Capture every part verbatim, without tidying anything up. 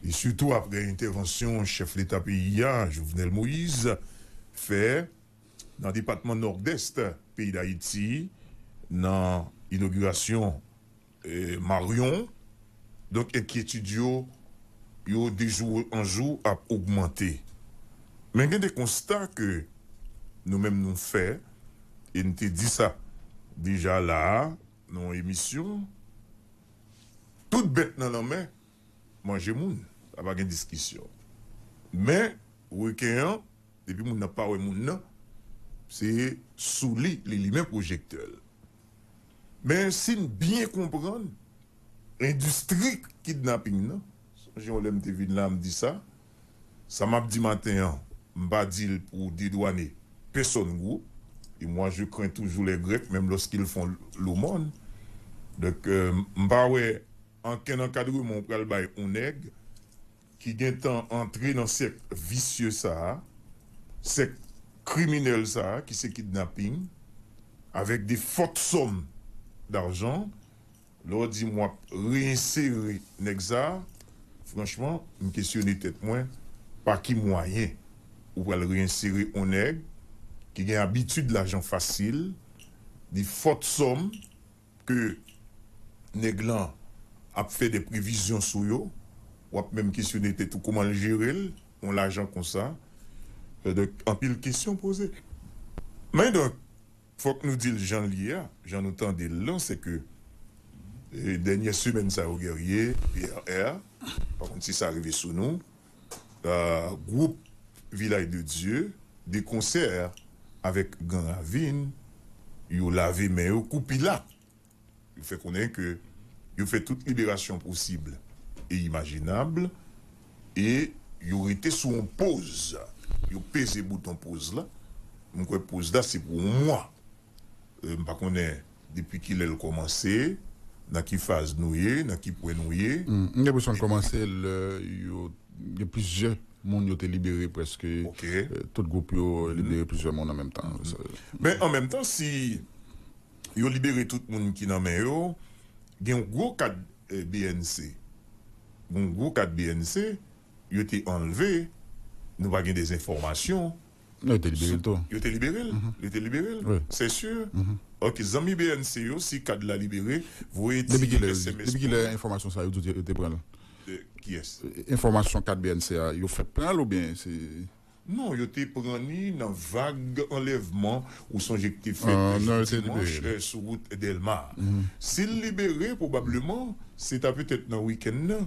E sitou apre entèvansyon chèf leta peyi a, Jovenel Moïse, fè nan depatman Nòdès peyi Dayiti, nan inogirasyon, eh, Marion. Donk, enkyetid yo, yo de jou an jou ap ogmante. Men gen de konsta ke nou menm nou fè, e n te di sa deja la a, nan yon emisyon, tout bèt nan lanmè manje moun. Sa pa gen diskisyon. Men, reken an, depi moun nan pa wè moun nan, se sou li, li limen pwojektè l. Men, si n byen konprann, endistri kidnaping nan, sonje yon lè m te vin la, m di sa, sa m ap di maten an, m pa di l pou dedwane pèsòn gwoup. Et moi, je crains toujours les Grecs, même lorsqu'ils font l'aumône. Donk, euh, m pa wè ankenn ankadreman ou pral bay yon nèg ki gentan antre nan sèk visye sa a, sèk kriminèl sa a, ki se kidnaping, avèk de fòt sòm dajan. Lè w di m w ap reyensere nèg sa a, franchman, m kesyone tèt mwen, pa ki mwayen ou pral reyensere yon nèg ki gen abitid lajan fasil, de fòt sòm ke nèg lan ap fè de previzyon sou yo, w ap menm kesyone tèt ou kòman l jere l, yon lajan konsa. Donk, anpil kesyon poze. Men donk, fòk nou di l jan l ye a, jan nou tande l lan, se ke, e, dènye semèn sa yo, Guerrier, P R R, pa konn si sa rive sou nou, a, gwoup Vilaj de Dye, de konsè avèk Gran Ravin, yo lave men yo kou Pilat. Yo fè konnen ke yo fè tout liberasyon posib e imajinab, e yo rete sou yon poz. Yo peze bouton poz la. M kwè poz la se pou yon mwa. E, m pa konnen depi kilè l kòmanse, nan ki faz nou ye, nan ki pwen nou ye. Hmm, m gen enpresyon l kòmanse lè yo gen plizyè moun yo te libere prèske, ok, eh, tout gwoup yo libere plizyè moun an menm tan. Men an menm tan, si yo libere tout moun ki nan men yo, gen yon gwo kad, eh, B N C. Yon gwo kad B N C, yo te anlve, nou pa gen de enfòmasyon. Non, yo te libere l tou. Yo te libere l? Yo te libere l? Wi. Se si? Ok, zanmi B N C yo, si kad la libere, voye ti S M S pou mwen. Depi kilè enfòmasyon sa yo di yo te pran l? Kiyès? Enfòmasyon kad B N C a, yo fèk pran l oubyen se... Non, yo te pran li nan vag anlèvman ou sonje ki te fèt dimanch, eh, sou wout Dèlma. Si l libere, pwobableman, se ta petèt nan wikenn nan.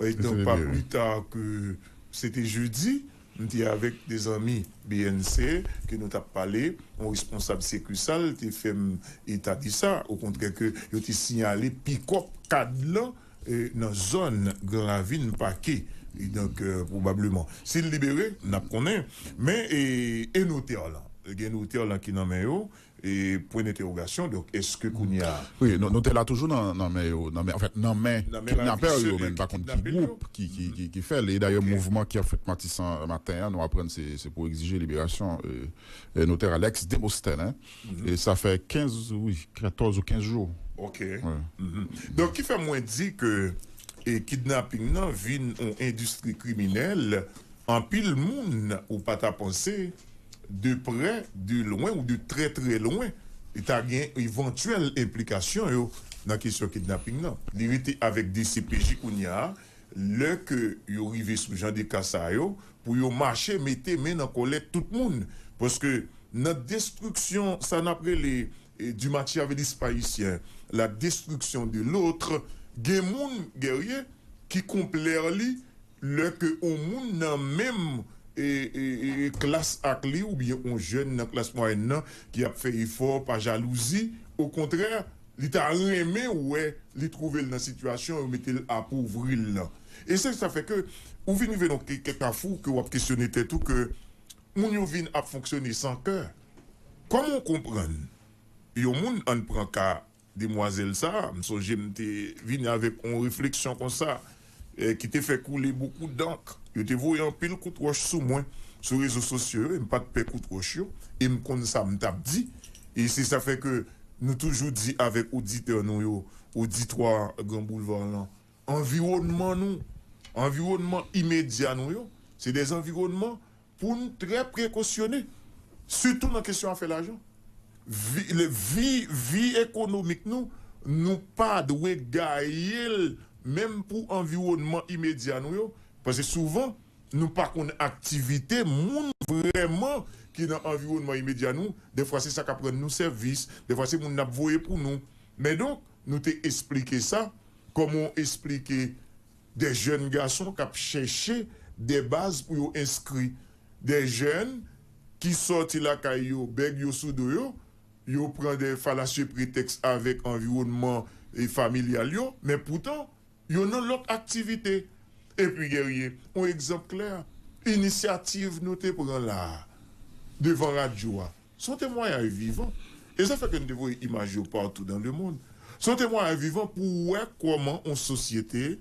E donk, pa pli ta ke se te jedi, m te avèk de zanmi B N C ke nou t ap pale, yon responsab sikisal te fè m eta de sa, okontrè ke yo te siyale pikòp kad lan, e, nan zòn Gran Ravin Pake. E donk, e, pwobableman, si l libere, n ap konnen. Men, e, e notè lan? Gen notè lan ki nan men yo, e, pwen entèwogasyon. Donk, èske kounye a... Wi, nou, notè la toujou nan, nan men yo, nan men, anfèt, nan men kidnapè yo, men n pa konn ki gwoup ki, ki, ki, ki fè l. E dayè, mouvman ki ap fèt Matisan maten an, nou aprann se, se pou egzije liberasyon, e, e, notè Alex Demosthène, hein. E sa fè kenz, wi, katòz ou kenz jou. Ok. Donk, ki fè mwen di ke, e, kidnaping nan vin yon endistri kriminèl, anpil moun ou pa ta panse, de prè, de lwen ou de trè, trè lwen, li ta gen evantyèl enplikasyon yo nan kesyon kidnaping nan. Li rete avèk D C P J kounye a, lè ke yo rive sou jan de ka sa yo, pou yo mache mete men nan kòlèt tout moun. Paske nan destriksyon, sa n ap rele, e, du machiavélisme haïtien, la destruction de l'autre, gen moun, Guerrier, ki konplè li lè ke yon moun nan menm, e, e, e, klas ak li, oubyen yon jèn nan klas mwayèn nan ki ap fè efò pa jalouzi, okontrè, li ta renmen wè li twouve l nan sitiyasyon yo mete l apovri l lan. E se sa fè ke ou vin rive nan kè-, kè-, kafou ke w ap kesyone tèt ou ke moun yo vin ap fonksyone san kè. Kòman w konprann yon moun, ann pran ka demwazèl sa a, m sonje m te vini avèk yon refleksyon konsa, eh, ki te fè koule bokou dank. Yo te voye anpil kout wòch sou mwen, sou rezo sosyo yo, e m pa t pè kout wòch yo, e m konn sa m t ap di. E se sa fè ke nou toujou di avèk oditè nou yo, oditwa Gran Boulva lan, anviwònman nou, Anviwònman imedya nou yo, se de anviwònman pou n trè prekosyonnen, sitou nan kesyon afè lajan. Vi, le, vi, vi ekonomik nou, nou pa dwe gaye l menm pou anviwònman imedya nou yo, paske souvan, nou pa konn aktivite moun vrèman ki nan anviwònman imedya nou. Defwa, se sa k ap rann nou sèvis, defwa, se moun n ap voye pou nou. Men donk, nou te esplike sa, kòman w esplike de jèn gason k ap chèche de baz pou yo enskri, de jèn ki sòti lakay yo, bèg yo sou do yo, yo pran de falasye pretèks avèk anviwònman e familyal yo, men poutan, yo nan lòt aktivite. Epi, Guerrier, yon egzanp klè, inisyativ nou te pran la a, devan radyo a, se yon temwayaj vivan. E sa fè ke n te voye imaj yo partout dans le monde. Se yon temwayaj vivan pou w wè kòman yon sosyete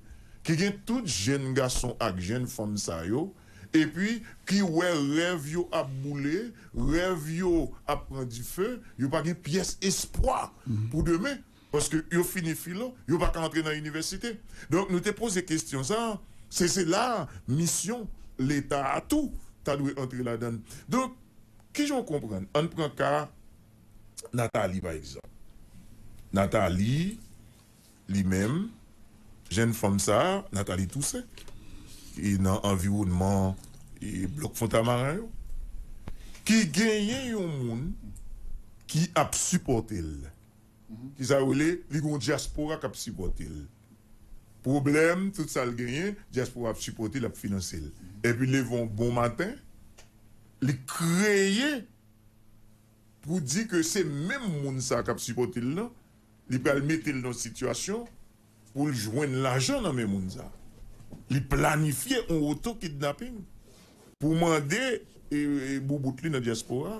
ki gen tout jèn gason ak jèn fanm sa yo, epi ki wè rèv yo ap boule, rèv yo ap pran dife, yo pa gen pyès espwa pou demen. Paske yo fini filo, yo pa ka antre nan inivèsite. Donk, nou te poze kesyon sa a, se, se la a misyon Leta a tou ta dwe antre ladan l. Donk, kijan w konprann? Ann pran ka Nathalie, pa egzanp. Nathalie, li menm, jèn fanm sa a, Nathalie Toussaint, ki nan anviwònman e blòk Fontamaren yo, ki genyen yon moun ki ap sipòte l. Ki sa yo rele, li gen yon dyaspora k ap sipòte l. Pwoblèm, tout sa l genyen, dyaspora ap sipòte l, ap finanse l. Epi leve yon bon maten, li kreye pou di ke se menm moun sa k ap sipòte l lan, li pral mete l nan sitiyasyon pou l jwenn lajan nan men moun sa. Li planifye yon oto kidnaping pou mande e, e, boubout li nan dyaspora.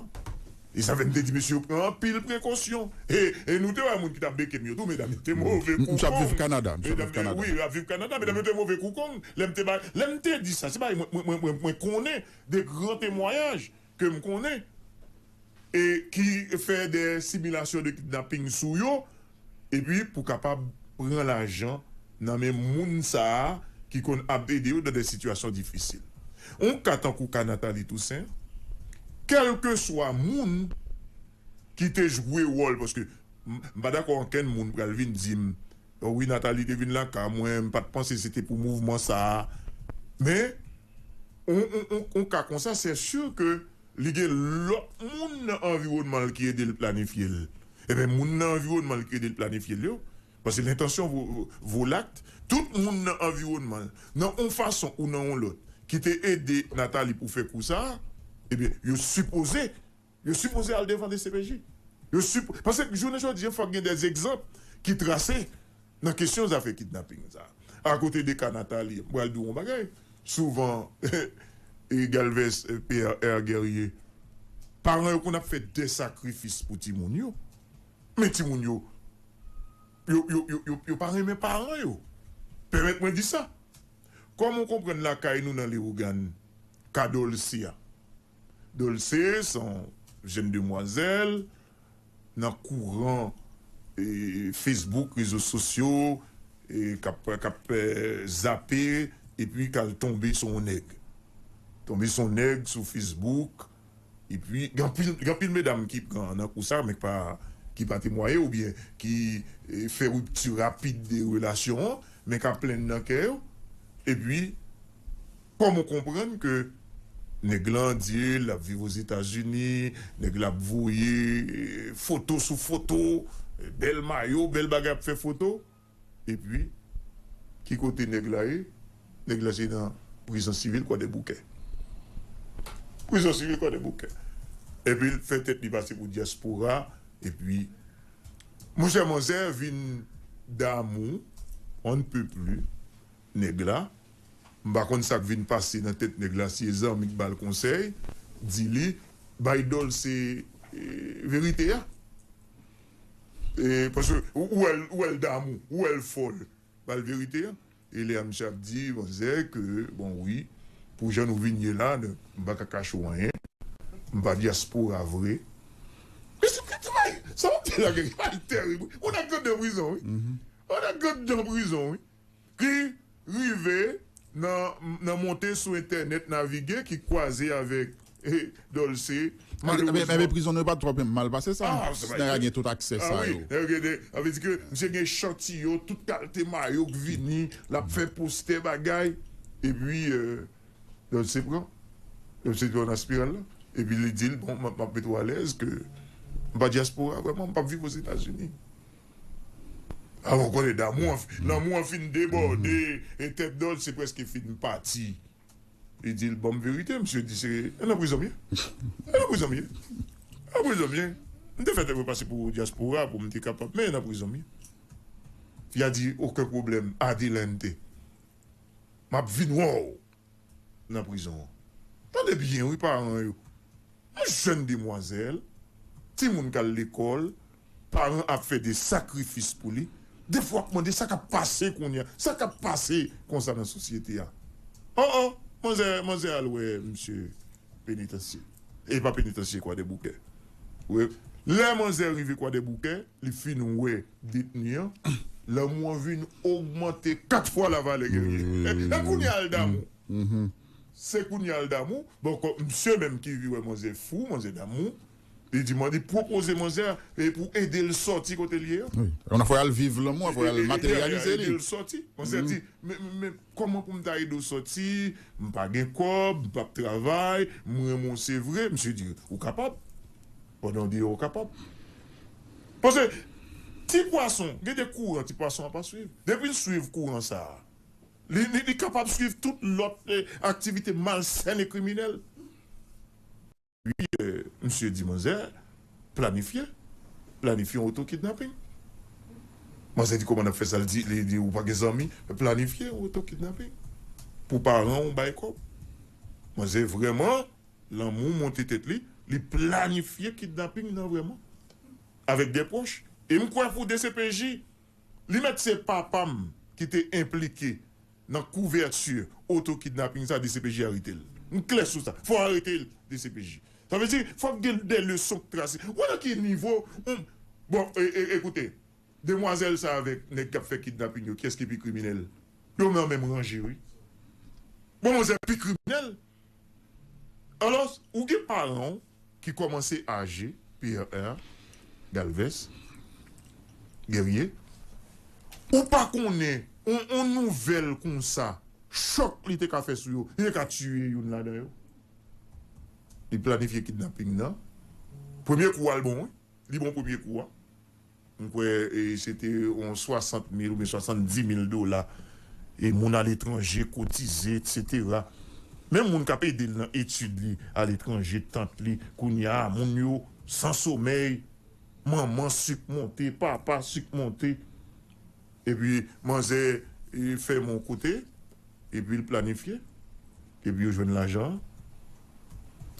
E sa fè m te di mesye yo pran anpil prekosyon. E, e nou te wè moun ki t ap beke m yo tou, medam yo te move kou kong. M, m t ap viv Kanada, m t ap viv Kanada. Wi, ap viv Kanada, medam yo te move kou kong. Lè m te bay, lè m te di sa, se bagay mwen, mwen, mwen, mwen, mwen konnen de gran temwayaj ke m konnen e ki fè de similasyon de kidnaping sou yo, epi pou kapab pran lajan nan men moun sa a ki konn ap ede yo nan de sitiyasyon difisil. Yon ka tankou ka Nathalie Toussaint, kèlkeswa moun ki te jwe wòl, paske m, m pa dakò ankenn moun pral vin di m, "Oh wi, Nathalie te vin lakay mwen, m pa t panse se te pou mouvman sa a." Men, yon, yon, yon, yon ka konsa, se si ke li gen lòt moun nan anviwònman l ki ede l planifye l. Ebyen, moun nan anviwònman l ki ede l planifye l yo, paske lentansyon vo, vo, vo lakt, tout moun nan anviwònman l, nan yon fason ou nan yon lòt, ki te ede Nathalie pou fè kou sa a, ebyen, yo sipoze, yo sipoze al devan D C P J. Yo sipo, paske jounen jodi a, fòk gen de egzanp ki trase nan kesyon zafè kidnaping sa. Akote de ka Nathalie, m pral di w yon bagay. Souvan, e Galvez, e Pierre R. Guerrier, paran yo konn ap fè de sakrifis pou timoun yo. Men timoun yo, yo, yo, yo, yo, yo pa renmen paran yo. Pèmèt mwen di sa. Kòman w konprann lakay nou nan Lewogàn, ka Dolce a? Dolce, se yon jèn demwazèl nan kouran, e, Facebook, rezo sosyo, e, k ap, k ap, e, zape, epi k al tonbe sou yon nèg. Tonbe sou yon nèg sou Facebook, epi, gen anpil, gen anpil medam ki pran nan kou sa, men ki pa, ki pa temwaye, oubyen ki, e, fè ripti rapid de relasyon an, men k ap plenn nan kè yo. Epi, kòman w konprann ke nèg lan di l ap viv Ozetazini, nèg la ap voye, e, foto sou foto, e, bèl mayo, bèl bagay, ap fè foto? Epi, ki kote nèg la ye? Nèg la se nan prizon sivil Kwadèboukè. Prizon sivil Kwadèboukè. Epi, l fè tèt li pase pou dyaspora. Epi, monchè, manzè vin damou, on ne peut plus, nèg la. M pa konn sa k vin pase nan tèt nèg la, si e zanmi k ba l konsèy, di li, bay Dolce, e, verite a. E, paske ou, ou wè l, ou wè l damou, ou wè l fòl, ba l verite a. E lè a misye ap di, manzè, ke, bon, wi, pou jan nou vin ye la, m pa ka kache w anyen, m pa dyaspora vre. Men se, se, se, sa w ap di la, gen bagay tèrib, wi. On a grann nan prizon, wi. On a grann nan prizon, wi. Ki rive nan, nan monte sou entènèt, navige, ki kwaze avèk, eh, Dolce, malérezman. Men, men, men prizon nou pa twò mal pase sa. Ah, sa nèg la gen tout aksè sa yo. Sa vle di ke misye gen echantiyon, tout kalite mayo k vini, l ap fè postè bagay. Epi, euh, Dolce pran. Dolce pran nan espiral la. Epi li di l, bon, m ap, m ap mete w alèz ke m pa dyaspora, vrèman, m p ap viv Ozetazini. Alò, w konnen damou an, lanmou an fin debòde, e tèt Dolce prèske fin pati. Li di l, ban m verite, misye di, se, e nan prizon m ye. E nan prizon m ye. E nan prizon m ye. M te fè tèt mwen pase pou dyaspora, pou m te kapab, men e nan prizon m ye. Fi a di, okenn pwoblèm, adelante. M ap vin wè w nan prizon an. Tande byen, wi, paran yo. Yon jèn demwazèl, timoun k al lekòl, paran ap fè de sakrifis pou li. Defwa w ap mande sa k ap pase kounye a, sa k ap pase konsa nan sosyete a. Oh, oh, manzè, manzè al wè misye penitansye. E pa penitansye, Kwadèboukè. Wi. Lè manzè rive Kwadèboukè, li fin wè detni an, lanmou an vin ogmante kat fwa lavalè, Guerrier. E, e kounye a l damou. Se kounye a l damou. Bon, kò, misye menm ki rive wè manzè fou, manzè damou. Li di, man, li pwopoze manzè a, e pou ede l sòti kote l ye a. Wi. Yon fwa al viv lanmou, yon fwa al materyalize li. Ede l sòti. Manzè di, men, men, men, kòman pou m ta ede w sòti? M pa gen kòb, m p ap travay, m renmen w, se vre. Misye di, ou kapab. Pandan w di ou kapab. Paske ti pwason, gen de kouran ti pwason an pa swiv. Depi l swiv kouran sa a, li, li, li kapab swiv tout lòt, eh, aktivite malsèn e kriminèl. Wi, eh, misye di manzè, planifye. Planifye yon oto kidnaping. Manzè di, kòman n ap fè sa? Li di, li di, ou pa gen zanmi? Planifye yon oto kidnaping. Pou paran w bay kòb. Manzè vrèman, lanmou monte tèt li, li planifye kidnaping nan vrèman. Avèk de pwòch. E m kwè pou D C P J, li mèt se papa m ki te enplike nan kouvèti oto kidnaping sa, D C P J arete l. M klè sou sa. Fò arete l, D C P J. Sa vle di, fòk gen de leson k trase. Ou wè nan ki nivo, on, bon, e, e, ekoute, demwazèl sa avèk nèg k ap fè kidnaping yo, kiyès ki pi kriminèl? Yo nan menm ranje, wi. Bon, manzè pi kriminèl. Alò, ou gen paran w ki kòmanse aje, P R R, Galvez, Guerrier, ou pa konnen, on, on nouvèl konsa, chòk li te ka fè sou yo, li te ka tiye youn ladan yo. Li planifye kidnaping nan. Premye kou a l bon, wi. Li bon premye kou a. M kwè, e, se te yon swasant mil oubyen swasanndimil dola. E moun aletranje kotize, etsetera. Menm moun k ap ede l nan etid li aletranje, tant li, kounye a, moun yo san somèy, manman sik monte, papa sik monte. Epi manzè, e, fèmen yon kote, epi l planifye, epi yo jwenn lajan an.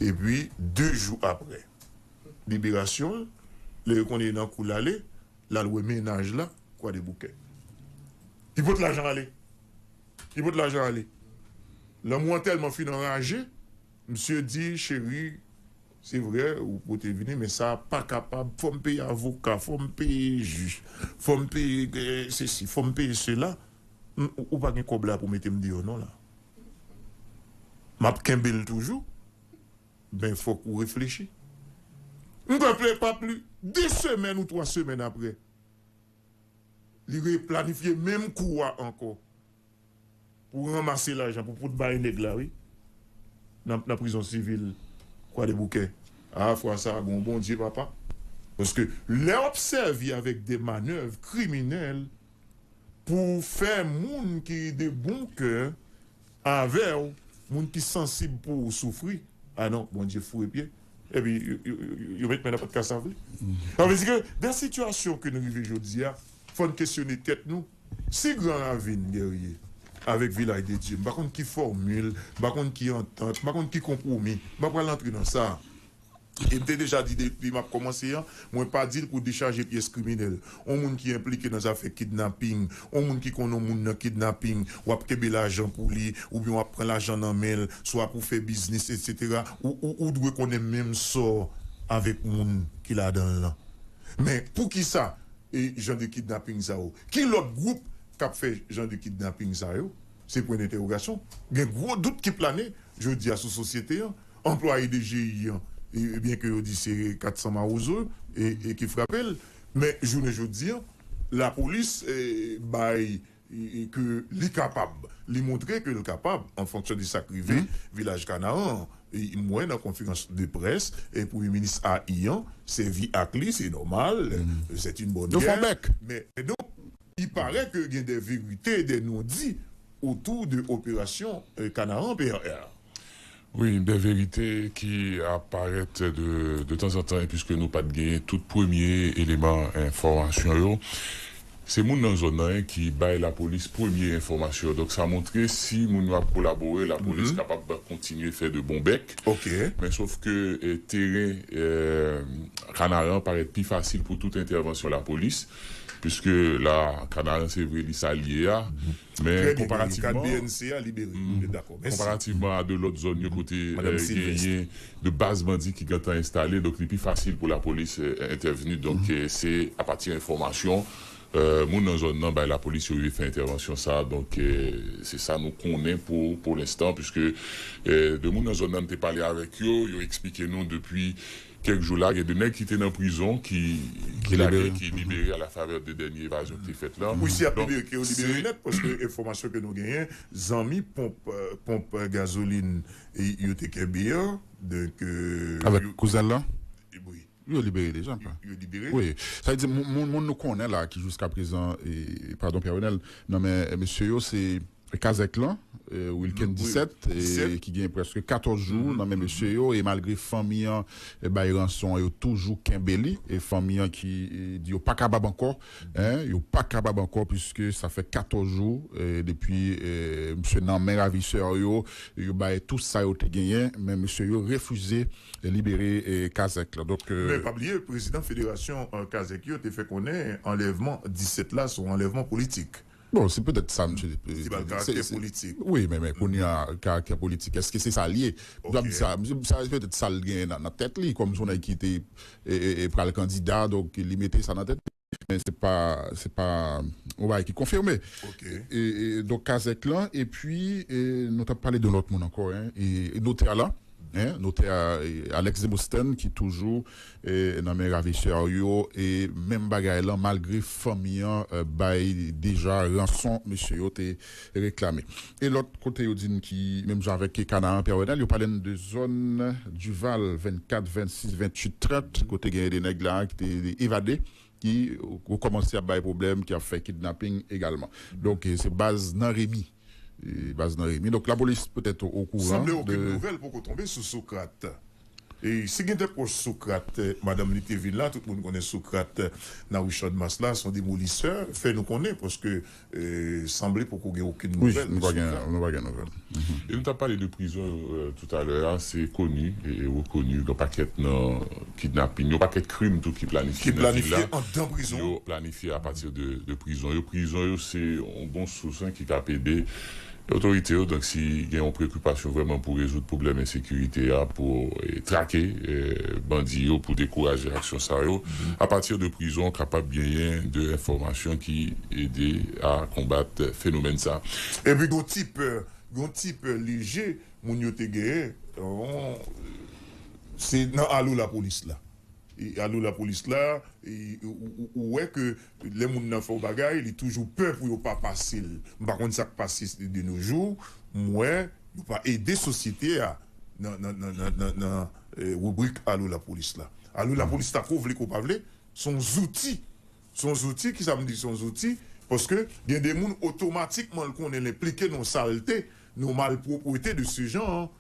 Epi de jou apre liberasyon l, lè yo konnen nan kou l ale, l al wè mennaj la, Kwadèboukè. Li pot lajan ale. Li pot lajan ale. Lanmou an tèlman fin anraje, misye di, cheri, se vre, ou pote vini, men sa pa kapab. Fò m peye avoka, fò m peye jij, fò m peye, eh, sesi, fò m peye sela. M, ou, ou pa gen kòb la pou mete m deyò non la. M ap kenbe l toujou. Ben, fòk ou reflechi. M kwè pa pli de semèn ou twa semèn apre, li replanifye menm kou a ankò pou ranmase lajan pou, pou t bay nèg la, wi. Nan, nan prizon sivil Kwadèboukè. A, fwa sa a, gon Bondye, papa. Paske lè w ap sèvi avèk de manèv kriminèl pou fè moun ki de bon kè avè w, moun ki sansib pou ou soufri, a non, Bondye foure pye. Epi, yo, yo, yo, yo met men nan pòt kay sa vle. Sa vle di ke, nan sitiyasyon ke nou rive jodi a, fò n kesyone tèt nou. Si Gran Ravin, Guerrier, avèk Vilaj de Dye, m pa konn ki fòmil, m pa konn ki antant, m pa konn ki konpwomi, m pa pral antre nan sa. E m te deja di depi m ap kòmanse an, mwen pa di l pou dechaje pyès kriminèl. On moun ki enplike nan zafè kidnaping, on moun ki konn on moun nan kidnaping, w ap kenbe lajan pou li, oubyen w ap pran lajan nan men l, swa pou fè biznis, etsetera, ou, ou, ou dwe konnen menm sò avèk moun ki ladan l lan. Men, poukisa e jan de kidnaping sa yo? Ki lòt gwoup k ap fè jan de kidnaping sa yo? Se pwen dentèwogasyon. Gen gwo dout ki plane jodi a sou sosyete an. Anplwaye D G I an, e, byen ke yo di se kat san mawozo e, e ki frape l, men jounen jodi an, lapolis e, bay e, e, ke li kapab, li montre ke l kapab, an fonksyon de sa k rive Vilaj Kanaran an. E, m wè nan konferans de près, e premye minis a i an sèvi ak li, se nòmal, c'est une bonne guerre. Men, men donk, il paraît que gen des vérités, des non-dits autour de opération euh, Canaran P R R. Wi, de verite ki ap parèt de, de tanzantan, e piske nou pa t genyen tout premye eleman enfòmasyon yo, se moun nan zòn nan ki bay lapolis premye enfòmasyon yo. Donk, sa montre si moun yo ap kolabore, lapolis kapab kontinye fè de bon bèk. Men sof ke eh, teren eh, Kanaran parèt pi fasil pou tout entèvansyon lapolis, piske la, Kanaran, se vre, li sa l ye a, men konparativman, konparativman a de lòt zòn yo kote genyen de baz bandi ki gentan enstale, donk li pi fasil pou lapolis entèvni. Donk se apati enfòmasyon moun nan zòn nan bay lapolis, yo rive fè entèvansyon sa. Donk se sa nou konnen pou pou lenstan, piske de moun nan zòn nan, m te pale avèk yo, yo eksplike nou depi kèk jou la, gen de nèg ki te nan prizon ki ki lage, ki libere a la favè de dènye evazyon ki te fèt la. Wi, si y ap libere, ke yo libere nèt, paske enfòmasyon ke nou genyen, zanmi ponp ponp gazolin yo te kenbe an. Donk, avèk kouzen l lan? Wi. Yo libere deja, pa? Yo libere. Wi. Sa vle di, moun, moun nou konnen la, ki jiska prezan, e, padon, Pierre Renel, nan men mesye yo, se Kazèk lan, Wilken disèt, ki gen prèske katòz jou nan men mesye yo, e malgre fanmi an bay ranson an, yo toujou kenbe li, e fanmi an ki di yo pa kapab ankò, en, yo pa kapab ankò, piske sa fè katòz jou depi mesye nan men ravisè yo, yo bay tout sa yo te genyen, men mesye yo refize libere Kazèk lan. Donk, men pa bliye, prezidan federasyon Kazèk yo te fè konnen anlèvman disèt la se yon anlèvman politik. Bon, se petèt sa, msye. Se pa l karaktè politik. Wi, men, men kounye a, karaktè politik, èske se sa l ye? M ap di sa, sa se petèt sa l genyen nan, nan tèt li, kòm se yon nèg ki te e, e, e pral kandida, donk li mete sa nan tèt li. Men se pa, se pa yon bagay ki konfime. E, e, donk, Kazèk lan, epi e, nou t ap pale de lòt moun ankò, en, e, e notè a la. Notè Alex Demosthène ki toujou nan men ravisè yo, e menm bagay lan, malgre fanmi an bay deja ranson mesye yo te reklame. E lòt kote yo di n ki menm jan avèk Kanaran Pè Renal, yo pale n de zòn Duval vennkat, vennsis, venntuit, trant, kote genyen de nèg la ki te evade, ki rekòmanse ap bay pwoblèm, ki ap fè kidnaping egalman. Donk se baz nan Remi. Baz nan Remi. Donk lapolis petèt okouran. Sanble okenn nouvèl poko tonbe sou Socrate. E si gen de pwòch Socrate, madanm li te vin la, tout moun konnen Socrate nan ri Channmas la, se yon demolisè, fè nou konnen, paske sanble poko gen okenn nouvèl de Socrate. Nou pa gen nouvèl. E nou t ap pale de prizon yo toutalè a, se koni e rekoni, gen pakèt nan kidnaping, yon pakèt krim tou ki planifye nan vil la. Yo planifye apati de prizon yo. Prizon yo se yon bon sous ki ka ap ede otorite yo, donk si gen yon preokipasyon vrèman pou rezoud pwoblèm ensekirite a, pou trake bandi yo, pou dekouraje aksyon sa yo, apati de prizon kapab genyen de enfòmasyon ki ede a konbat fenomèn sa. Epi gen yon ti pè, gen yon ti pè leje moun yo te genyen, se nan alo lapolis la. Alo lapolis la, ou wè ke lè moun nan fè w bagay, li toujou pè pou yo pa pase l. M pa konn sa k pase de nos jours, m wè yo pa ede sosyete a nan ribrik alo lapolis la. Alo lapolis la, ko vle ko pa vle, se yon zouti. Se yon zouti, kisa m di se yon zouti? Paske gen de moun otomatikman l konnen l enplike nan yon salte, nan yon malpwoprete de se jan an.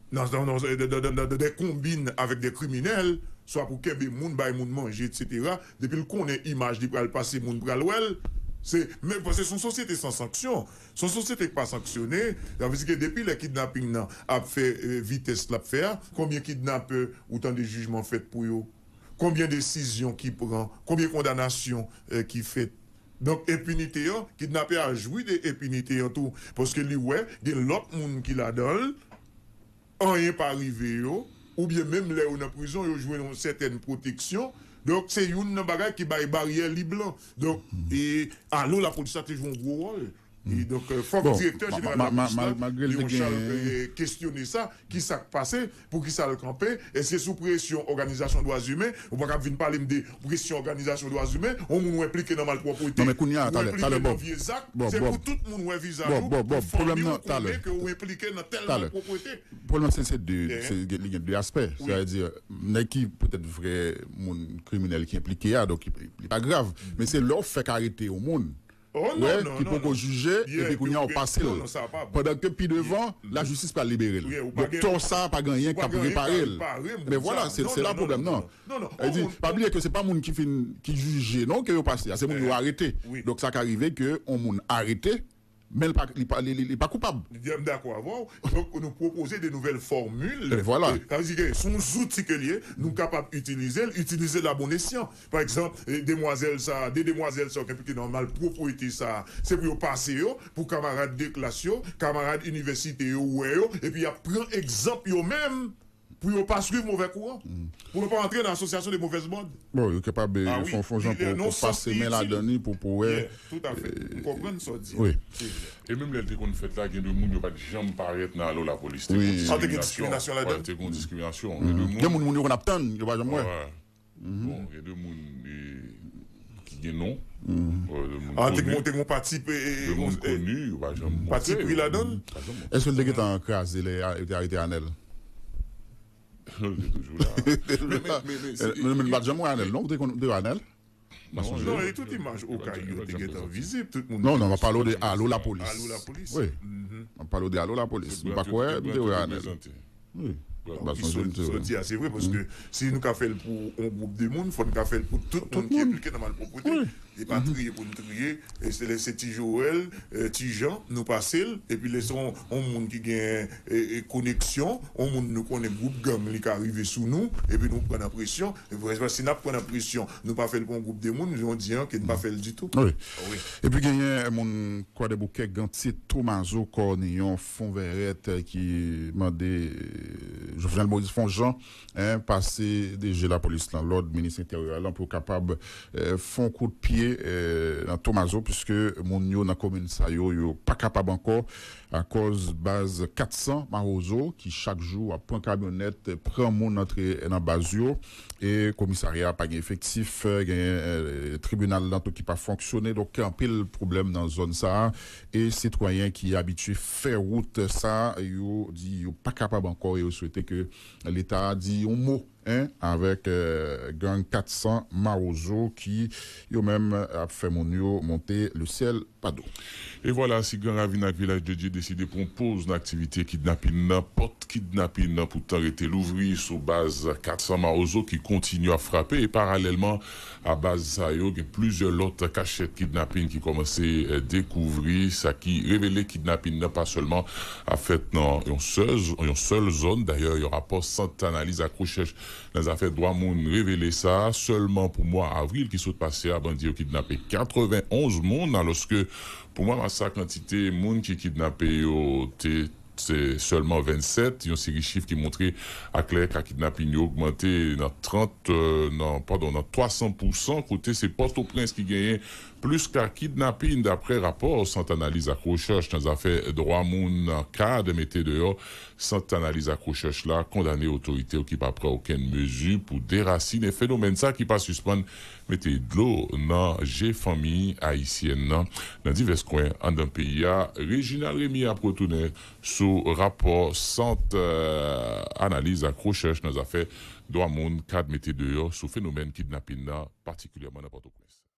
Nan, nan, nan, nan, nan, nan de konbin avèk de kriminèl, swa pou kenbe moun, bay moun manje, etsetera. Depi l konnen imaj li pral pase, moun pral wè l. Se, men, paske se yon sosyete san sanksyon. Se yon sosyete ki pa sanksyone. Sa vle di ke depi lè kidnaping nan ap fè vitès l ap fè a, konbyen kidnapè ou tande jijman fèt pou yo? Konbyen desizyon ki pran? Konbyen kondanasyon ki fèt? Donk, enpinite an, kidnapè a jwi de enpinite an tou. Paske li wè, gen lòt moun ki ladan l, anyen pa rive yo, oubyen menm lè yo nan prizon, yo jwenn yon sètèn pwoteksyon. Donk, se youn nan bagay ki bay baryè lib lan. Donk, e, alo lapolis la te jwe yon gwo wòl. E donk, euh, fòk bon, direktè ma- jeneral ma- ma- lapolis la, malgre l te Léon Charles, gen euh, kestyone sa, ki sa k pase, pou ki sa l kanpe, èske sou presyon òganizasyon dwa imen, ou pa kab vin pale m de presyon òganizasyon dwa imen, yon moun ou enplike nan malpwòpwete, Non, men kounye a, ou talè, enplike talè, nan Bob. vye zak, Bob, se Bob. pou tout moun wè vizaj Bob, ou, Bob, Bob, pou fanmi pwoblèm w nan, talè. konnen ke ou enplike nan tèl Talè. malpwòpwete. Pwoblèm se, se de, Eh. se, li gen de aspè. Wi. Sètadi, nèg ki petèt vrè moun kriminèl ki enplike a, donk li, li pa grav. Men se lè w fèk arete yon moun, Oh, non, wè, non, ki non, poko non. jije, Yeah, epi kounye a w pase l. Non, non, sa pa bon. Pandan ke pi devan, lajistis pral libere l. Yeah, ou pa Donk, gen tò sa a pa gen anyen k ap repare l. Men vwala, se, se la pwoblèm nan. Non, non, Sa vle di, pa bliye ke se pa moun ki fin, ki jije, non, ke yo pase a. Se moun yo Eh, arete. wi. Donk, sa ka rive ke yon moun arete, men li pa, li pa, li, li, li pa koupab. M dakò avè w. Donk, nou pwopoze de nouvèl fòmil. E vwala. E, sa vle di ke se yon zouti ke l ye, nou kapab itilize l, itilize l a bon esyan. Pa egzanp, e, demwazèl sa, de demwazèl sa yo ki enplike nan malpwòpte sa, se pou yo pase yo, pou kamarad de klas yo, kamarad inivèsite yo wè yo, epi y ap pran egzanp yo menm, pou yo pa swiv movè kouran, pou yo pa antre nan asosyasyon de movèz mòd. Bon, yo kapab, e, Ah wi, fon, fon jan li pou, nan pou sans pase men itil. ladan li, pou, pou wè. Yeah, toutafè. M konprann sa w di. Wi. Se vre. E menm lè l te konn fèt la, gen de moun yo pa t janm parèt nan alo lapolis. Te Wi. gen Ah, te gen diskriminasyon. diskriminasyon ladan. Wè, te gen diskriminasyon. Gen de moun Gen moun, moun yo konn ap tann, yo pa janm wè. Wè. Bon, gen de moun, e, ki gen non. Wè, de moun Ah, te koni. gen, te gen yon pati, e, De moun e, koni, yo pa janm pati montre pri yo. ladan l. Pa janm montre. Èske l te gentan kraze lè yo te arete Anèl? Non, li te toujou la. Men, men, men, men, se, Men, men, men, pa janm wè Anèl, non? Ou te konn, ou te wè Anèl? Non, Non, e tout imaj Okayi yo te gentan vizib, tout moun Non, non, m ap pale w de Alo Lapolis. Alo Lapolis. Wi. M ap pale w de Alo Lapolis. M pa kwè m te wè Anèl. Wi. M pa sonje m te wè. Sa w di a, se vre, paske si nou ka fè l pou yon gwoup de moun, fò n ka fè l pou tout moun ki enplike nan malpwòpte. Wi. E pa triye pou n triye, e se lè se Ti Joel, e, Ti Jan, nou pase l, epi lè se yon, yon moun ki gen, e, e, koneksyon, yon moun nou konnen gwoup gang li ka rive sou nou, epi nou pran nan presyon, e vrè, si n ap pran nan presyon, nou pa fè l pou yon gwoup de moun, jan w di an, ke n pa fè l ditou. Wi. Wi. Epi genyen moun Kwadèboukè Gantye Tomazo Kòniyon Fonvèrèt ki mande, e, Jovenel Moïse fè yon jan, en, pase D G lapolis lan lòd, minis enteryè lan, pou kapab, e, fè yon kout pye, e, nan Tomazo, piske moun yo nan komin sa yo, yo pa kapab ankò, akòz baz kat san Mawozo, ki chak jou ap pran kamyonèt, pran moun antre nan baz yo, e komisarya a pa gen efektif, gen, e, tribinal lan tou ki pa fonksyone, donk gen anpil pwoblèm nan zòn sa a, e sitwayen ki abitye fè wout sa a, yo di yo pa kapab ankò, e yo swete ke Leta a di yon mo, en, avèk, e, gang kat san Mawozo ki, yo menm, ap fè moun yo monte le syèl pa do. E vwala, si Gran Ravin ak Vilaj de Dye deside pran poz nan aktivite kidnapin nan, pòt kidnapin nan poutan rete louvri sou baz kat san Mawozo ki kontinye ap frape. E paralèlman a baz sa yo, gen plizyè lòt kachèt kidnapin ki kòmanse, e, dekouvri, sa ki revele kidnapin nan pa sèlman ap fèt nan yon sèl, yon sèl zòn. Dayè, yon rapò Sant Analiz ak Rechèch nan zafè dwa moun revele sa. Sèlman pou mwa avril ki sot pase a, bandi yo kidnape katrevenn onz moun, alòske pou mwa mas la, kantite moun ki kidnape yo te se sèlman vennsèt, yon seri chif ki montre aklè ka kidnapin yo ogmante nan trant, euh, nan, padon, nan twa san pousan, kote se Pòtoprens ki genyen plis ka kidnapin, daprè rapò Sant Analiz ak Rechèch nan zafè dwa moun, kad, mete deyò. Sant Analiz ak Rechèch la kondane otorite yo ki pa pran okenn mezi pou derasinen fenomèn sa ki pa sispann mete dlo nan je fanmi ayisyèn nan, nan divès kwen anndan peyi a. Reginald Remy ap retounen sou rapò Sant, euh, Analiz ak Rechèch nan zafè dwa moun, kad, mete deyò sou fenomèn kidnapin nan, patikilyèman nan Pòtoprens.